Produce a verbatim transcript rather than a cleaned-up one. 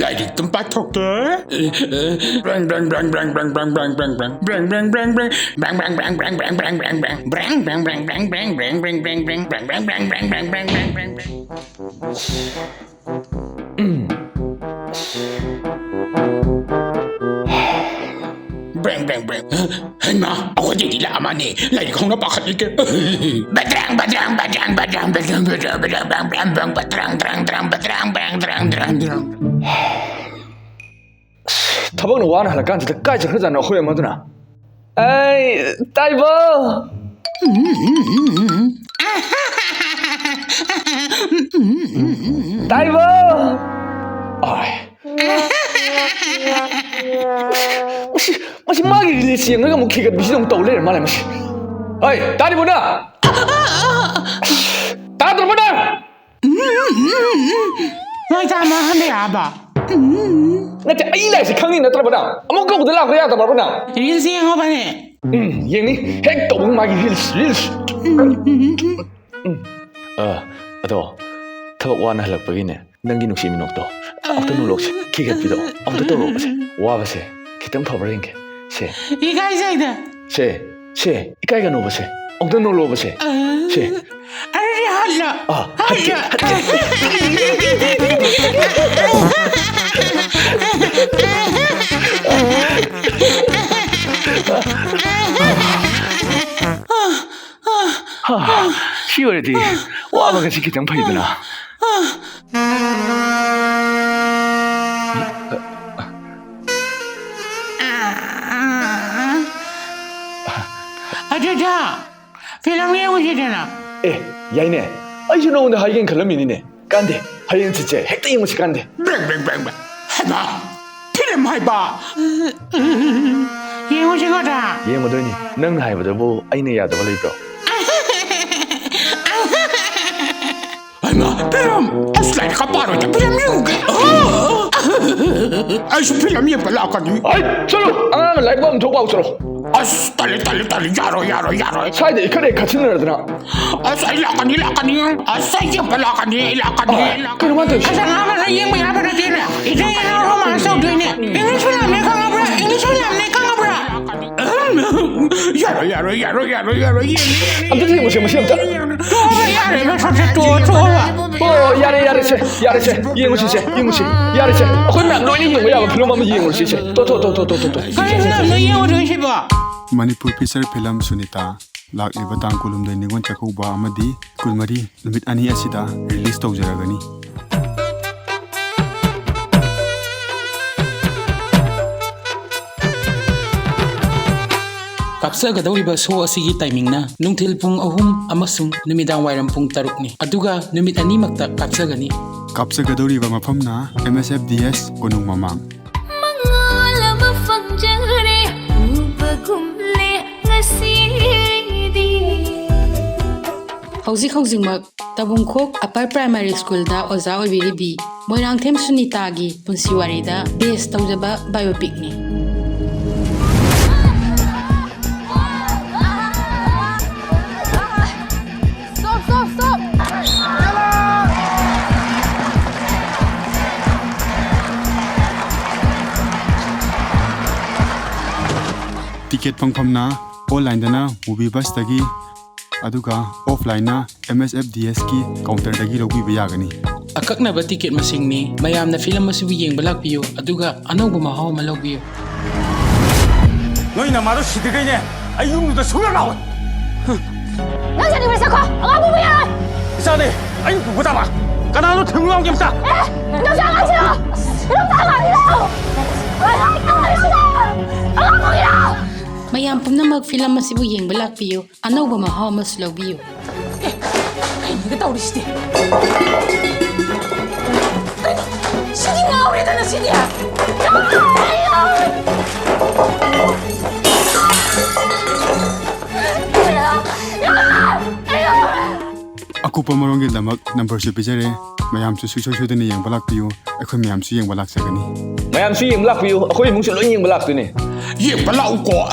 ꯂꯥꯏꯔꯤꯛ ꯑꯗꯨꯝ ꯄꯥꯊꯣꯛꯀꯦ꯫ ꯕ꯭ꯔꯦꯡ, ꯕ꯭ꯔꯦꯡ, ꯕ꯭ꯔꯦꯡ꯫ ꯍꯩꯃꯥ, ꯑꯩꯈꯣꯏꯗꯩꯗꯤ ꯂꯥꯛꯑ ꯃꯥꯅꯦ꯫ ꯂꯥꯏꯔꯤꯛ ꯍꯧꯅ ꯄꯥꯈꯠꯂꯤꯒꯦ꯫ ꯕꯗ꯭ꯔꯥꯡ, ꯕꯗ꯭ꯔꯥꯡ, ꯕꯗ꯭ꯔꯥꯡ, ꯕꯗ꯭ꯔꯥꯡ, ꯕꯗ꯭ꯔꯥꯡ, ꯕꯗ꯭ꯔꯥꯡ, ꯕꯗ꯭ꯔꯥꯡ, ꯕꯗ꯭ꯔꯥꯡ, ꯕꯗ꯭ꯔꯥꯡ, ꯕꯗ꯭ꯔꯥꯡ, ꯕꯗ꯭ꯔꯥꯡ, ꯕꯗ꯭ꯔꯥꯡ, ꯕꯗ꯭ꯔꯥꯡ, ꯕꯗ꯭ꯔꯥꯡ꯫ ꯑꯁ, ꯊꯕꯛꯅ ꯋꯥꯅ ꯍꯜꯂꯛꯀꯥꯟꯁꯤꯗ ꯀꯥꯏ ꯆꯠꯈ꯭ꯔꯖꯥꯠꯅꯣ ꯑꯩꯈꯣꯏ ꯑꯃꯗꯨꯅ? ꯑꯩ, ꯇꯥꯏꯕꯣ! ꯇꯥꯏꯕꯣ! ꯑꯥꯏ꯫ ꯃꯁꯤ, ꯃꯁꯤ ꯃꯥꯒꯤ ꯔꯤꯂꯤꯁ ꯌꯦꯡꯉꯒ ꯑꯃꯨꯛ ꯈꯤꯒꯠꯄꯤꯁꯤꯗ ꯑꯃꯨꯛ ꯇꯧ ꯂꯩꯔ ꯃꯥꯜꯂꯦ ꯃꯁꯤ꯫ ꯍꯩ, ꯇꯥꯔꯤꯕꯣ ꯅꯪ? ꯇꯥꯗ꯭ꯔꯕꯣ ꯅꯪ? ꯅꯣꯏ ꯆꯥꯃ ꯍꯟꯕ ꯌꯥꯕ? ꯅꯠꯇꯦ, ꯑꯩ ꯂꯥꯏꯔꯤꯛꯁꯦ ꯈꯪꯉꯤ ꯅꯠꯇ꯭ꯔꯕ ꯅꯪ? ꯑꯃꯨꯛ ꯀꯧꯕꯗ ꯂꯥꯛꯄ ꯌꯥꯗꯕ꯭ꯔꯕ ꯅꯪ? ꯔꯤꯜꯁ ꯌꯦꯡꯉꯣꯕꯅꯦ꯫ ꯎꯝ, ꯌꯦꯡꯅꯤ꯫ ꯍꯦꯛ ꯇꯧꯕꯒ ꯃꯥꯒꯤ ꯔꯤꯜꯁ, ꯔꯤꯜꯁ꯫ ꯎꯝ꯫ ꯑ, ꯑꯗꯣ, ꯊꯕꯛ ꯋꯥꯅ ꯍꯜꯂꯛꯄꯒꯤꯅꯦ, ꯅꯪꯒꯤ ꯅꯨꯡꯁꯤ ꯃꯤꯅꯣꯛꯇꯣ ꯑꯝꯇ ꯅꯣꯛꯂꯛꯁꯦ, ꯈꯤꯒꯠꯄꯤꯗꯣ ꯑꯝꯇ ꯇꯧꯔꯛꯑꯣꯁꯦ꯫ ꯋꯥꯕꯁꯦ ꯈꯤꯇꯪ ꯐꯕ꯭ꯔꯥ ꯌꯦꯡꯒꯦ꯫ ꯁꯦ꯫ ꯏꯀꯥꯏꯖꯩꯗ꯫ ꯁꯦ, ꯁꯦ, ꯏꯀꯥꯏꯒꯅꯣꯕꯁꯦ꯫ ꯑꯝꯇ ꯅꯣꯛꯂꯛꯑꯣꯕꯁꯦ꯫ ꯁꯦ꯫ ꯑꯗꯨꯗꯤ ꯍꯜꯂꯣ꯫ ꯑ, ꯍꯠꯀꯦ, ꯍꯜꯂꯣ꯫ ꯍꯠꯀꯦ꯫ ꯍꯥ, ꯁꯤ ꯑꯣꯏꯔꯗꯤ ꯋꯥꯕꯒꯁꯤ ꯈꯤꯇꯪ ꯐꯩꯗꯅ꯫ ꯑꯗꯨꯗ ꯐꯤꯂꯝ ꯌꯦꯡꯉꯨꯁꯤꯗꯅ꯫ ꯑꯦ, ꯌꯥꯏꯅꯦ꯫ ꯑꯩꯁꯨ ꯅꯉꯣꯟꯗ ꯍꯥꯏꯒꯦꯅ ꯈꯜꯂꯝꯃꯤꯅꯤꯅꯦ꯫ ꯀꯥꯟꯗꯦ, ꯍꯌꯦꯡ ꯆꯠꯁꯦ꯫ ꯍꯦꯛꯇ ꯌꯦꯡꯉꯨꯁꯤ ꯀꯥꯟꯗꯦ꯫ ꯕ꯭ꯔꯦꯡ, ꯕ꯭ꯔꯦꯡ, ꯕ꯭ꯔꯦꯡ, ꯕ꯭ꯔꯦꯡ꯫ ꯍꯩꯃꯥ! ꯐꯤꯂꯝ ꯍꯥꯏꯕ! ꯌꯦꯡꯉꯨꯁꯤꯀꯣ, ꯗꯥ꯫ ꯌꯦꯡꯉꯨꯗꯣꯏꯅꯤ꯫ ꯅꯪꯅ ꯍꯥꯏꯕꯗꯕꯨ ꯑꯩꯅ ꯌꯥꯗꯕ ꯂꯩꯕ꯭ꯔꯣ? ꯍꯩꯃꯥ! ꯐꯤꯂꯝ? ꯑꯁ, ꯂꯥꯏꯔꯤꯛꯀ ꯄꯥꯔꯣꯏꯗ, ꯐꯤꯂꯝ ꯌꯦꯡꯉꯨꯒꯦ꯫ ꯑꯩꯁꯨ ꯐꯤꯂꯝ ꯌꯦꯡꯕ ꯂꯥꯛꯀꯅꯤ꯫ ꯑꯩ, ꯆꯠꯂꯣ, ꯑꯉꯥꯡꯅ ꯂꯥꯏꯔꯤꯛ ꯄꯥꯐꯝ ꯊꯣꯛꯄ ꯄꯥꯎ ꯆꯠꯂꯣ꯫ ꯑꯁ, ꯇꯜꯂꯦ, ꯇꯜꯂꯦ, ꯇꯜꯂꯦ, ꯌꯥꯔꯣꯏ, ꯌꯥꯔꯣꯏ, ꯌꯥꯔꯣꯏ꯫ ꯁ꯭ꯋꯥꯏꯗ ꯏꯈꯠ ꯍꯦꯛ ꯈꯠꯆꯤꯟꯅꯔꯗꯅ꯫ ꯑꯁ, ꯑꯩ ꯂꯥꯛꯀꯅꯤ, ꯂꯥꯛꯀꯅꯤ꯫ ꯑꯁ, ꯑꯩ ꯌꯦꯡꯕ ꯂꯥꯛꯀꯅꯤ, ꯑꯩ ꯂꯥꯛꯀꯅꯤ, ꯑꯥ, ꯑꯩ ꯂꯥꯛꯀꯅꯤ꯫ ꯀꯩꯅꯣ ꯃꯥꯅ ꯇꯧꯔꯤꯁꯦ? ꯑꯁ, ꯑꯉꯥꯡ ꯃꯆꯥ ꯌꯦꯡꯕ ꯌꯥꯕ ꯅꯠꯇꯦꯅꯦ꯫ ꯏꯆꯦ ꯏꯅꯥꯎ romance ꯇꯧꯗꯣꯏꯅꯦ꯫ English ꯐꯤꯂꯝꯅꯦ ꯈꯪꯉꯕ꯭ꯔꯥ? English ꯐꯤꯂꯝꯅꯦ ꯈꯪꯉꯕ꯭ꯔꯥ? ꯌꯥꯔꯣꯏ, ꯌꯥꯔꯣꯏ, ꯌꯥꯔꯣꯏ, ꯌꯥꯔꯣꯏ, ꯌꯥꯔꯣꯏ, ꯌꯦꯡꯉꯦ, ꯌꯦꯡꯉꯦ, ꯑꯝꯇ ꯌꯦꯡꯉꯨꯁꯦ, ꯃꯁꯤ ꯑꯝꯇ꯫ ꯌꯦꯡꯉꯦ, ꯌꯦꯡꯉꯦ꯫ ꯇꯣꯛꯑꯣꯕ, ꯌꯥꯔꯦ, ꯃꯁꯛꯁꯦ ꯇꯣꯛꯑꯣ, ꯇꯣꯛꯑꯣꯕ꯫ ꯑꯣ, ꯌꯥꯔꯦ, ꯌꯥꯔꯦꯁꯦ, ꯌꯥꯔꯦꯁꯦ, ꯌꯦꯡꯉꯨꯁꯤꯁꯦ, ꯌꯦꯡꯉꯨꯁꯤ, ꯌꯥꯔꯦꯁꯦ꯫ ꯑꯩꯈꯣꯏ ꯃꯌꯥꯝ ꯂꯣꯏꯅ ꯌꯦꯡꯕ ꯌꯥꯕ ꯐꯤꯂꯝ ꯑꯃ ꯌꯦꯡꯉꯨꯔꯁꯤꯁꯦ꯫ ꯇꯣ, ꯇꯣ, ꯇꯣ꯫ ꯀꯔꯤ ꯐꯤꯂꯝꯅꯣ ꯌꯦꯡꯉꯨꯗꯣꯏꯁꯤꯕꯣ? ꯃꯅꯤꯄꯨꯔ feature film ꯁꯨꯅꯤꯇꯥ ꯂꯥꯛꯂꯤꯕ ꯇꯥꯡ ꯀꯨꯟꯍꯨꯝꯗꯣꯏ ꯅꯤꯉꯣꯜ ꯆꯥꯛꯀꯧꯕ ꯑꯃꯗꯤ ꯀꯨꯟꯃꯔꯤ ꯅꯨꯃꯤꯠ ꯑꯅꯤ ꯑꯁꯤꯗ release ꯇꯧꯖꯔꯒꯅꯤ꯫ ꯀꯥꯞꯆꯒꯗꯧꯔꯤꯕ show ꯑꯁꯤꯒꯤ timingꯅ ꯅꯨꯡꯊꯤꯜ ꯄꯨꯡ ꯑꯍꯨꯝ ꯑꯃꯁꯨꯡ ꯅꯨꯃꯤꯗꯥꯡ ꯋꯥꯏꯔꯝ ꯄꯨꯡ ꯇꯔꯨꯛꯅꯤ, ꯑꯗꯨꯒ ꯅꯨꯃꯤꯠ ꯑꯅꯤꯃꯛꯇ ꯀꯥꯞꯆꯒꯅꯤ꯫ ꯀꯥꯞꯆꯒꯗꯧꯔꯤꯕ ꯃꯐꯝꯅ M S F D S ꯀꯣꯅꯨꯡ ꯃꯃꯥꯡ꯫ ꯃꯉꯥꯜ ꯑꯃ ꯐꯪꯖꯔꯦ, ꯎꯕꯒꯨꯝꯂꯦ ꯉꯁꯤꯗꯤ꯫ ꯍꯧꯖꯤꯛ ꯍꯧꯖꯤꯛꯃꯛ ꯇꯕꯨꯡꯈꯣꯛ Upper Primary Schoolꯗ ꯑꯣꯖꯥ ꯑꯣꯏꯕꯤꯔꯤꯕꯤ ꯃꯣꯏꯔꯥꯡꯊꯦꯝ ꯁꯨꯅꯤꯇꯥꯒꯤ ꯄꯨꯟꯁꯤ ꯋꯥꯔꯤꯗ base ꯇꯧꯖꯕ biopicꯅꯤ꯫ Stop, stop, stop! Ticket ꯐꯪꯐꯝꯅ onlineꯗꯅ MovieBusꯇꯒꯤ, ꯑꯗꯨꯒ offlineꯅ M S F D Sꯀꯤ counterꯗꯒꯤ ꯂꯧꯕꯤꯕ ꯌꯥꯒꯅꯤ꯫ ꯑꯀꯛꯅꯕ ticket ꯃꯁꯤꯡꯅꯤ꯫ ꯃꯌꯥꯝꯅ ꯐꯤꯂꯝ ꯑꯁꯤꯕꯨ ꯌꯦꯡꯕ ꯂꯥꯛꯄꯤꯌꯨ, ꯑꯗꯨꯒ ꯑꯅꯧꯕ ꯃꯍꯥꯎ ꯑꯃ ꯂꯧꯕꯤꯌꯨ꯫ ꯅꯣꯏ ꯅꯃꯥꯗꯣ ꯁꯤꯗ꯭ꯔꯤꯈꯩꯅꯦ ꯑꯩ ꯌꯨꯝꯗꯨꯗ ꯁꯨꯡꯂꯥꯛ ꯂꯥꯛꯑꯣꯏ꯫ ꯅꯪ ꯆꯠꯅꯤꯡꯕ ꯆꯠꯈꯣ, ꯑꯉꯥꯡ ꯄꯨꯕ ꯌꯥꯔꯣꯏ꯫ ꯏꯆꯥꯅꯦ, ꯑꯩ ꯄꯨꯕ ꯇꯥꯕ꯫ ꯀꯅꯥꯅꯣ ꯊꯤꯡꯉꯨ ꯂꯥꯎꯒꯦ ꯑꯝꯇ? ꯑꯦ, ꯅꯪꯁꯨ ꯑꯉꯥꯡꯁꯤꯔꯣ? ꯅꯪꯁꯨ ꯑꯉꯥꯡꯁꯤꯔꯣ? ꯑꯉꯥꯡ ꯄꯨꯕꯤꯔꯣ! ꯃꯌꯥꯝ ꯄꯨꯝꯅꯃꯛ ꯐꯤꯂꯝ ꯑꯁꯤꯕꯨ ꯌꯦꯡꯕ ꯂꯥꯛꯄꯤꯌꯨ, ꯑꯅꯧꯕ ꯃꯍꯥꯎ ꯑꯃꯁꯨ ꯂꯧꯕꯤꯌꯨ꯫ ꯑꯦ, ꯀꯩꯅꯣꯗ ꯇꯧꯔꯤꯁꯤꯗꯤ? ꯀꯩꯅꯣ, ꯁꯤꯗꯤ ꯉꯥꯎꯔꯦꯗꯅ ꯁꯤꯗꯤ! ꯉꯥꯎꯔꯦ! ꯉꯥꯎꯔꯦ! ꯑꯀꯨꯞ ꯑꯀꯨꯞꯄ ꯃꯔꯣꯜꯒꯤꯗꯃꯛ ꯅꯝꯕꯔꯁꯨ ꯄꯤꯖꯔꯦ꯫ ꯃꯌꯥꯝꯁꯨ ꯁꯨꯡꯁꯣꯏ ꯁꯣꯏꯗꯅ ꯌꯦꯡꯕ ꯂꯥꯛꯄꯤꯌꯨ꯫ ꯑꯩꯈꯣꯏ ꯃꯌꯥꯝꯁꯨ ꯌꯦꯡꯕ ꯂꯥꯛꯆꯒꯅꯤ꯫ ꯃꯌꯥꯝꯁꯨ ꯌꯦꯡꯕ ꯂꯥꯛꯄꯤꯌꯨ, ꯑꯩꯈꯣꯏ ꯏꯃꯨꯡꯁꯨ ꯂꯣꯏ ꯌꯦꯡꯕ ꯂꯥꯛꯇꯣꯏꯅꯦ꯫ ꯌꯦꯡꯕ ꯂꯥꯛꯎꯀꯣ꯫